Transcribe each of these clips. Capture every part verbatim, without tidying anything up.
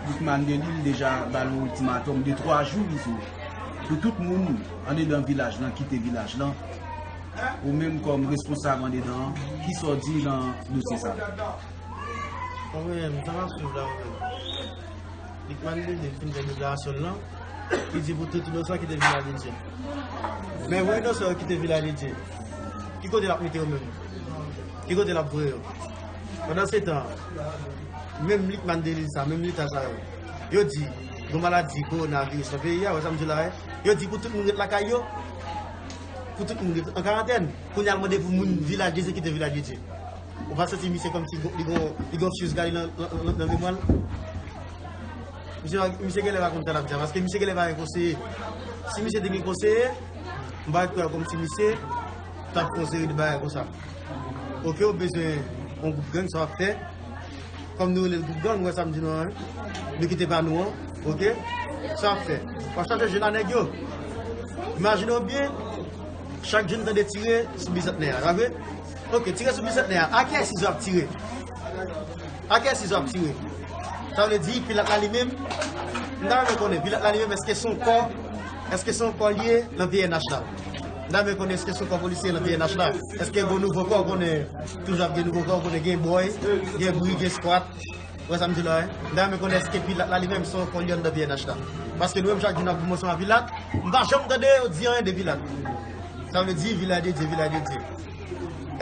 Lucmane Delille deja ba l yon iltimatòm de twa jou, Izo, pou tout moun andedan vilaj lan kite vilaj lan. Ou menm kòm responsab andedan an, kisa w di nan dosye sa a? Bon, mwen menm, sa m ap swiv la, mwen menm. Lucmane Delille fin fè deklarasyon l lan, li di pou tout inosan kite Vilaj de Dye. Men pou inosan yo kite Vilaj de Dye, ki kote l ap mete yo menm? Ki kote l ap voye yo? Pandan se tan, menm Lucmane Delille sa, menm leta sa yo, yo di, gon maladi kowonaviris nan peyi a, wè sa m di la, wi. Yo di pou tout moun ret lakay yo, pou tout moun ret an karantèn. Kounye a l mande pou moun Vilaj de Dye kite Vilaj de Dye. Ou pa santi misye kòmsi li gon, li gon, li gon fuse gade nan, nan, nan, nan memwa l? Misye, misye genlè pa konn sa l ap di a, paske misye genlè pa gen konseye. Si misye te gen konseye, m pa kwè kòmsi misye t ap fè yon seri de bagay konsa. Oke, ou bezwen yon gwoup gang, sa w ap fè. Kòm nou rele l gwoup gang, ou wè sa m di nou an, wi. Nou kite pa nou an, oke? Sa w ap fè? W ap chache jwenn a nèg yo. Imajine w byen, chak jou n tande tire sou Bizantnè a, pa vre? Oke, tire sou Bizantnè a, a kiyès Izo ap tire? A kiyès Izo ap tire? Sa vle di, Pilat la li menm, m ta renmen konnen, Pilat la li menm, èske se yon kò, èske se yon kò l ye nan P N H la? M ta renmen konnen, èske se yon kò polisye nan P N H la? Èske gon nouvo kò, ou konnen, toujou ap gen nouvo kò, ou konnen, gen bòy, gen bri, gen skwat. Ou wè sa m di la, wi? M ta renmen konnen èske Pilat la li menm se yon kò l ye anndan P N H la. Paske nou menm chak jou n ap viv ansanm ak Pilat, m pa janm tande yo di anyen de Pilat. Sa vle di, Vilaj de Dye, Vilaj de Dye.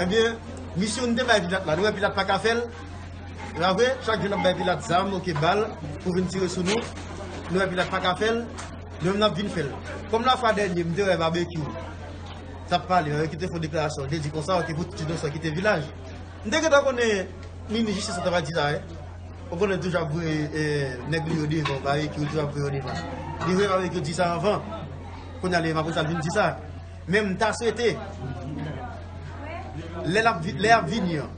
Ebyen, misyon nou te bay Pilat la, nou wè Pilat pa ka fè l. E pa vre, chak jou n ap bay Pilat zam, oke, bal, pou vin tire sou nou. Nou wè Pilat pa ka fè l, nou menm n ap vin fè l. Kòm lafwa dènye, m te wè Babekyou t ap pale, yo ki te fè yon deklarasyon, yo te di konsa, oke, pou tout inosan kite vilaj. M te gentan konnen minis jistis la t ap di sa, wi. Ou konnen toujou ap voye, eh, nèg li yo devan, Babekyou toujou ap voye yo devan. Li vre Babekyou di sa anvan. Kounye a li menm apre sa l vin di sa. Men m ta swete, lè l ap vi-, lè y ap vini an,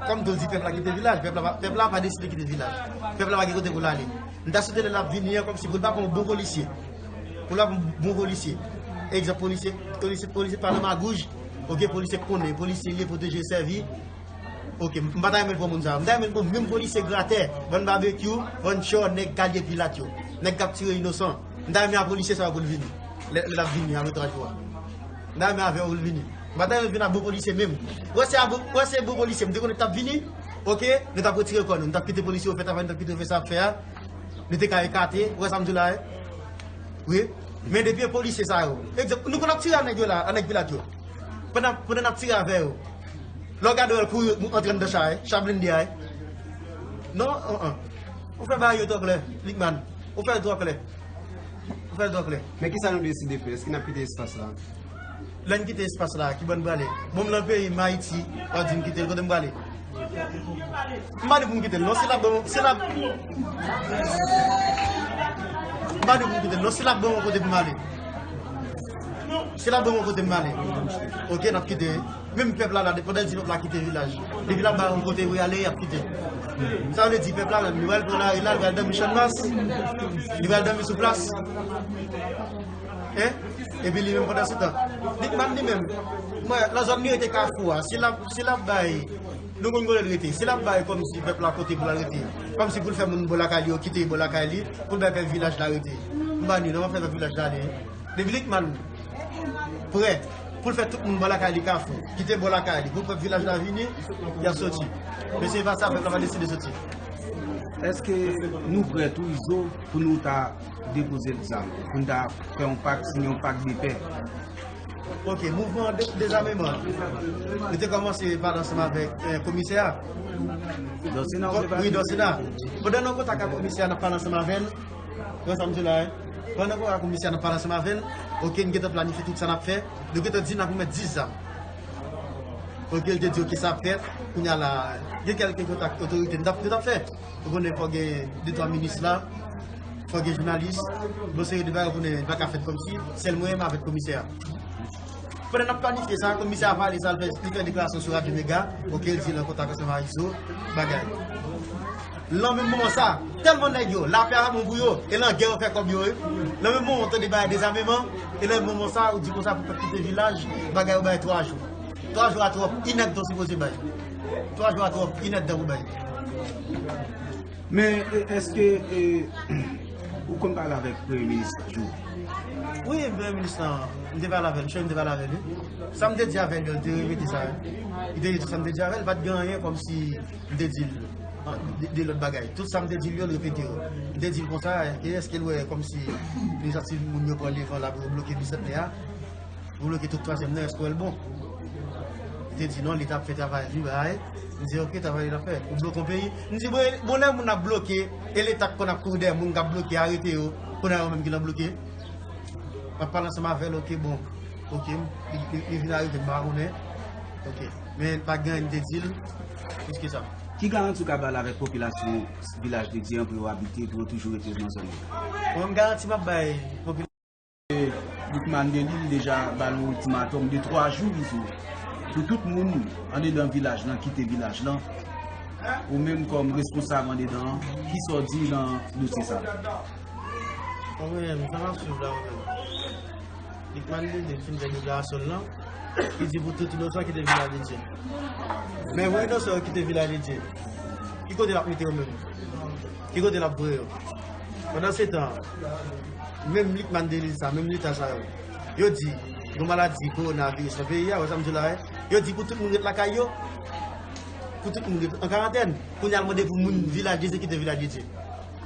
kòm tou di pèp la kite vilaj, pèp la pa, pèp la pa deside kite vilaj. Pèp la pa gen kote pou l ale. M ta swete lè l ap vini an, kòmsi pou l pa pran yon bon polisye. Pou l pa pran yon bon polisye. Egzanp, polisye, polisye, polisye pa nan magouj. Oke, polisye k konnen, polisye li pwoteje, sèvi. Oke, m pa ta renmen l pran moun sa yo. M ta renmen l pran menm polisye gratè, bann Babekyou, bann tchò, nèg k alye Pilat yo, nèg k ap tire inosan. M ta renmen a polisye sa yo pou l vini. Lè, lè l ap vini apre twa jou a. M ta renmen avè yo pou l vini. M pa ta renmen l vin a bon polisye menm. Ou wè se a bon, ou wè se bon polisye m te konnen k t ap vini. Oke, nou t ap retire kò nou. Nou t ap kite polisye yo fè travay, nou t ap kite yo fè sa y ap fè a. Nou te ka ekate, ou wè sa m di w la, wi. Wi. Men depi e polisye sa yo. Egzanp, nou konn ap tire a nèg yo la, a nèg Pilat yo. Pandan, pandan n ap tire avè yo. Lè w gade w, l kouri antre anndan cha, wi. Cha blende a, wi. Non, an, an. Ou fè bagay yo twò klè, Lucmane. Ou fè l twò klè. Ou fè l twò klè. Men kisa nou deside fè? Èske n ap kite espas la? Lè n kite espas la, ki bò n prale? Bon, m nan peyi m, Ayiti, w ap di m kite l, kote m prale? M pa di pou m kite l, non, si l ap ban m, si l ap, m pa di pou m kite l, non, si l ap ban m yon kote pou m ale. Si l ap ban m yon kote m ale. Oke, n ap kite. Menm pèp la la, pandan l di pèp la kite vilaj. Depi l ap ba yo yon kote pou y ale, y ap kite. Sa vle di pèp la menm, li pral pran lari la, li pral dòmi Channmas, li pral dòmi sou plas. Hein? Epi li menm pandan se tan, Lucmane li menm, mwen, nan zòn li rete Kafou a, si l ap, si l ap bay, nou konn kote l rete, si l ap bay kòmsi pèp la kote pou l al rete, kòmsi pou l fè moun bò lakay li yo kite bò lakay li, pou l bay pèp vilaj la rete. M pa ni, non, m ap fè pèp vilaj la ale. Depi Lucmane prè pou l fè tout moun bò lakay li Kafou kite bò lakay li, pou pèp vilaj la vini, y ap soti. Men se pa sa, pèp la pa deside soti. Èske nou prè tou, Izo, pou nou ta depoze zam, pou n ta fè yon pak, siyen yon pak de pè? Oke, mouvman de, dezameman, nou te kòmanse pale ansanm avèk, eh, komisè a. Dòsena, ou te pale? Wi, Dòsena. Pandan nou an kontak ak komisè a, n ap pale ansanm avè l. Ou wè sa m di la, wi. Pandan nou an kontak ak komisè a, n ap pale ansanm avè l. Oke, n gentan planifye tout sa n ap fè. Nou gentan di n ap remèt dis zam. Oke, l te di, oke, sa ap fèt. Kounye a la, gen kèlke kontak otorite n t ap, nou t ap fè. Ou konnen fò gen de twa minis la, fò gen jounalis, bon seri de bagay ou konnen li pa ka fèt kòmsi, sèl mwen menm avèk komisè a. Pandan n ap planifye sa, komisè a pale sa, l fè, li fè deklarasyon sou Radyo Mega, oke, l di l an kontak ansanm ak Izo, bagay. Nan menm moman sa, tèlman nèg yo, lapè a pa bon pou yo, e nan gè yo fè kòb yo, wi. Nan menm moman, w tande bagay dezameman, e nan menm moman sa, ou di konsa pou pèp kite vilaj, bagay ou bay twa jou. Twa jou a twòp, inèdtan w sipoze bay. Twa jou a twòp, inèdtan pou bay. Men, e, èske, e, ou konn pale avèk Premye Minis Jovenel? Wi, Premye Minis lan, m te pale avè l, m te pale avè l, wi. Sa m te di avè l yo, l te repete sa, wi. Li te di sa m te di avè l, pa t gen anyen kòmsi m te di l de, de lòt bagay. Tout sa m te di l yo, l repete yo. M te di l konsa, e èske l wè kòmsi inisyativ moun yo pran devan l ap bloke Bisantnè a? Pou bloke tout twazyèm nan, èske w wè l bon? Li te di non, li t ap fè travay li, bay. M di, ok, travay li l ap fè. Ou bloke yon peyi? M di, bon, bon, lè moun ap bloke, e Leta k konn ap kouri dèyè moun k ap bloke, arete yo, kounye a yo menm ki nan bloke. M ap pale ansanm avè l, ok, bon. Ok, li, li, li vin arive, m pa konnen. Ok. Men pa gen anyen m te di l, plis ke sa. Ki garanti w ka ba l avèk popilasyon Vilaj de Dye an pou yo abite, pou yo toujou rete nan zòn nan? Bon, menm garanti m ap bay popilasyon. Lucmane Delille deja ba nou ultimatum de twa jou, li di, pou tout moun andedan vilaj lan kite vilaj lan. Ou menm kòm responsab andedan an, kisa w di nan dosye sa? Mwen menm, sa m ap swiv la, mwen menm. Lucmane Delille fin fè deklarasyon l lan, li di pou tout inosan kite Vilaj de Dye. Men pou inosan yo kite Vilaj de Dye, ki kote l ap mete yo menm? Ki kote l ap voye yo? Pandan se tan, menm Lucmane Delille sa, menm Leta sa yo, yo di, gon maladi kowonaviris nan peyi a, wè sa m di w la, wi. Yo di pou tout moun ret lakay yo, pou tout moun ret an karantèn. Kounye a l mande pou moun Vilaj de Dye kite Vilaj de Dye.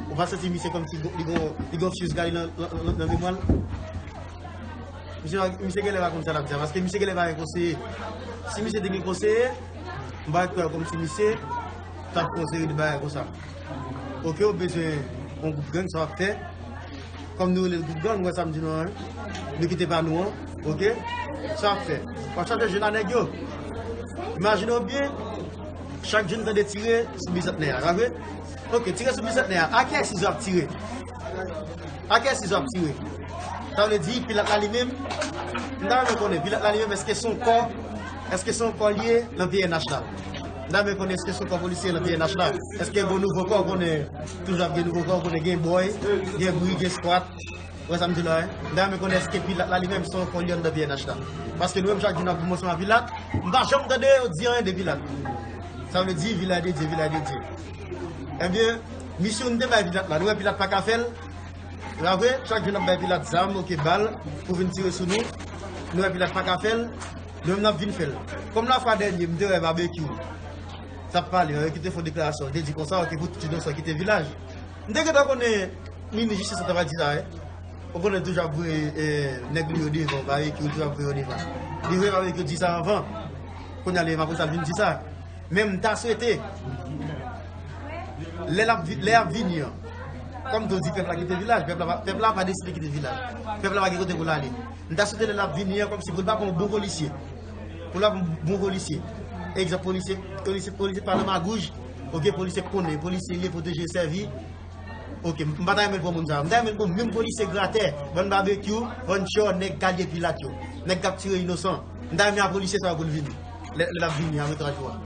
Ou pa santi misye kòmsi li gon, li gon fuse gade nan, nan, nan, nan memwa l? Misye, misye genlè pa konn sa l ap di a, paske misye genlè pa gen konseye. Si misye te gen konseye, m pa kwè kòmsi misye t ap fè yon seri de bagay konsa. Ok, ou bezwen yon gwoup gang, sa w ap fè. Kòm nou rele l gwoup gang, ou wè sa m di nou an, wi. Nou kite pa nou an, ok? Sa w ap fè. W ap chache jwenn a nèg yo. Imajine w byen, chak jou n tande tire sou Bisantnè a, pa vre? Ok, tire sou Bisantnè a. A kiyès zò ap tire? A kiyès zò ap tire? Sa vle di, Pilat la li menm, m ta renmen konnen, Pilat la li menm, èske se yon kò, èske se yon kò li ye nan P N H la? M ta renmen konnen, èske se yon kò polisye nan P N H la? Èske gon nouvo kò, konnen, toujou ap gen nouvo kò, konnen gen bòy, gen bri, gen skwat. Ou wè sa m di la, wi? M ta renmen konnen èske Pilat la li menm se yon kò li anndan P N H la. Paske nou menm chak jou n ap goumen ansanm ak Pilat, m pa janm tande yo di anyen de Pilat. Sa vle di, Vilaj de Dye, Vilaj de Dye. Ebyen, misyon n te bay Pilat la, nou wè Pilat pa ka fè l. E pa vre, chak jou n ap bay Pilat zam, ok, bal, pou vin tire sou nou. Nou wè Pilat pa ka fè l, nou menm n ap vin fè l. Kòm lafwa dènye, m te wè Babekyou t ap pale, yo ki te fè yon deklarasyon, yo te di konsa, ok, pou tout inosan kite vilaj. M te gentan konnen minis jistis la t ap di sa, wi. Ou konnen toujou ap voye, eh, nèg li yo devan, Babekyou toujou ap voye yo devan. Li vre Babekyou di sa anvan. Kounye a li menm apre sa l vin di sa. Men m ta swete, lè l ap vi-, lè y ap vini an, kòm tou di pèp la kite vilaj, pèp la pa, pèp la pa deside kite vilaj. Pèp la pa gen kote pou l ale. M ta swete lè l ap vini an, kòmsi pou l pa pran yon bon polisye. Pou l pa pran yon bon polisye. Egzanp, polisye, polisye, polisye pa nan magouj. Ok, polisye konnen, polisye ye pwoteje, sèvi. Ok, m pa ta renmen l pran moun sa yo. M ta renmen l pran menm polisye gratè, bann Babekyou, bann tchò, nèg kalye Pilat yo. Nèg k ap tire inosan. M ta renmen a polisye sa yo pou l vini. Lè, lè l ap vini, apre twa jou a.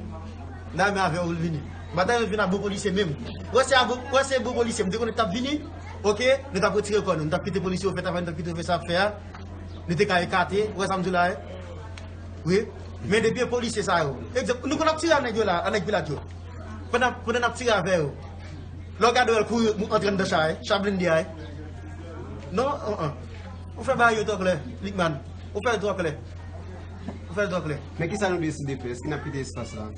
M ta renmen avè yo pou l vini. M pa ta renmen l vin a bon polisye menm. Wè se a bon, wè se bon polisye, m te konnen k t ap vini. Ok, nou t ap retire kò nou. Nou t ap kite polisye yo fè travay, nou t ap kite yo fè sa y ap fè a. Nou te ka ekate, ou wè sa m di w la, wi. Wi. Men depi e polisye sa yo. Egzanp, nou konn ap tire a nèg yo la, a nèg Pilat yo. Pandan, pandan n ap tire avè yo. Lè w gade w wè l kouri antre anndan cha, wi. Cha blende a, wi. Non, an, an. Ou fè bagay yo twò klè, Lucmane. Ou fè l twò klè. Ou fè l twò klè. Men kisa nou deside fè? Èske n ap kite espas la?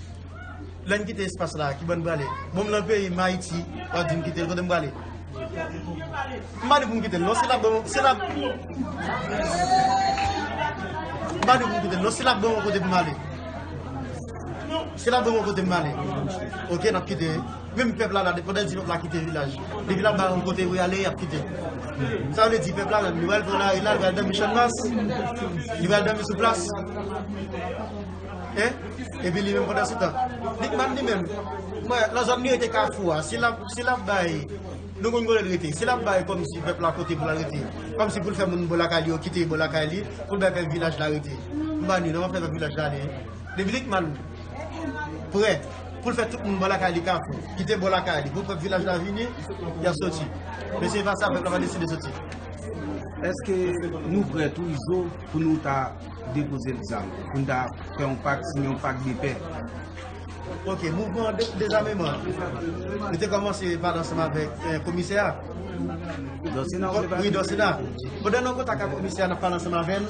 Lè n kite espas la, ki bò n prale? Bon, m nan peyi m, Ayiti, w ap di m kite l, kote m prale? M pa di pou m kite l, non, si l ap ban m, si l ap, m pa di pou m kite l, non, si l ap ban m yon kote pou m ale. Si l ap ban m yon kote pou m ale. Ok, n ap kite. Menm pèp la, la, pandan l di pèp la kite vilaj. Depi l ap ba yo yon kote pou y ale, y ap kite. Sa vle di pèp la, menm, li pral pran lari la, li pral dòmi Channmas, li pral dòmi sou plas. Hein? Epi li menm pandan se tan, Lucmane li menm, mwen, nan zòn li rete Kafou a, si l ap, si l ap bay, nou konn kote l rete, si l ap bay kòmsi pèp la kote pou l al rete, kòmsi pou l fè moun bò lakay li yo kite bò lakay li, pou l bay pèp vilaj la rete. M pa ni non, m ap fè pèp vilaj la ale. Depi Lucmane prè pou l fè tout moun bò lakay li Kafou kite bò lakay li, pou pèp vilaj la vini, y ap soti. Men si e pa sa, pèp la pa deside soti. Èske nou prè tou, Izo, pou nou ta depoze zam, pou n ta fè yon pak, siyen yon pak de pè? Ok, mouvman de, dezameman. Nou te kòmanse pale ansanm avèk eh, komisè a. Dòsena, ou te pale? Wi, Dòsena. Pandan nou an kontak ak komisè a, n ap pale ansanm avè l.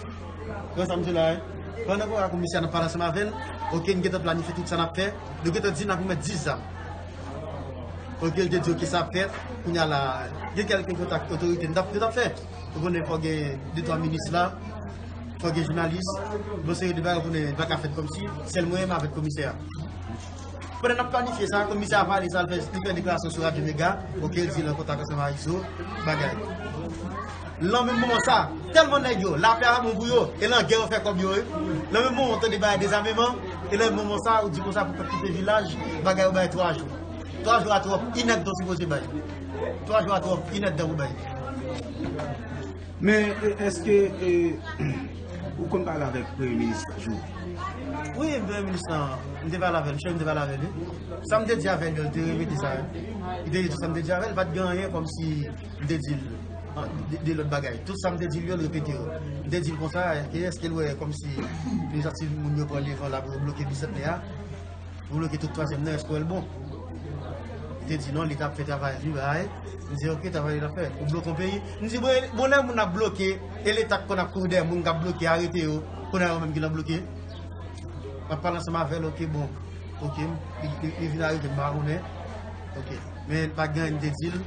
Wè sa m di la, wi. Pandan nou an kontak ak komisè a, n ap pale ansanm avè l. Ok, nou gentan planifye tout sa n ap fè. Nou gentan di n ap remèt dis zam. Ok, l te di, ok, sa ap fèt. Kounye a la, gen kèlke kontak otorite, nou t ap, nou t ap fè. Ou konnen fò gen de twa minis la, fò gen jounalis, bon seri de bagay ou konnen pa ka fèt kòmsi, sèl mwen menm avèk komisè a. Pandan n ap planifye sa, komisè a pale sa, l fè, li fè deklarasyon sou Radyo Mega, ok, l di l an kontak ansanm ak Izo, bagay. Lan menm moman sa, tèlman nèg yo, lapè a bon pou yo, e lan gè yo fè kòb yo, wi. Lan menm moman, w tande bagay dezameman, e lan menm moman sa, ou di konsa pou pèp kite vilaj, bagay yo bay twa jou. Twa jou a twòp, inèdtan w sipoze bay. Twa jou a twòp, inèdtan pou bay. Men e, èske e, ou konn pale avèk premye minis la, Jovenel? Wi, premye minis lan, m te pale avè l, m te pale avè l, wi. Sa m te di avè l yo, l te repete sa, wi. Li te di tout sa m te di avè l, pa t gen anyen kòmsi m te di l de, de lòt bagay. Tout sa m te di l yo, l repete yo. M te di l konsa, èske, èske l wè kòmsi plizyè ti moun yo pran devan la pou yo bloke bizantnè a? Pou bloke tout twazyèm nan, èske w wè l bon? Li te di non, li t ap fè travay li, bay. M di, ok, travay li l ap fè. Ou bloke yon peyi? M di, bon, bon, lè moun ap bloke, e Leta k konn ap kouri dèyè moun k ap bloke, arete yo, kounye a yo menm ki nan bloke. M ap pale ansanm avè l, ok, bon. Ok, li, li, li vin arete m, m pa konnen. Ok. Men pa gen anyen m te di l.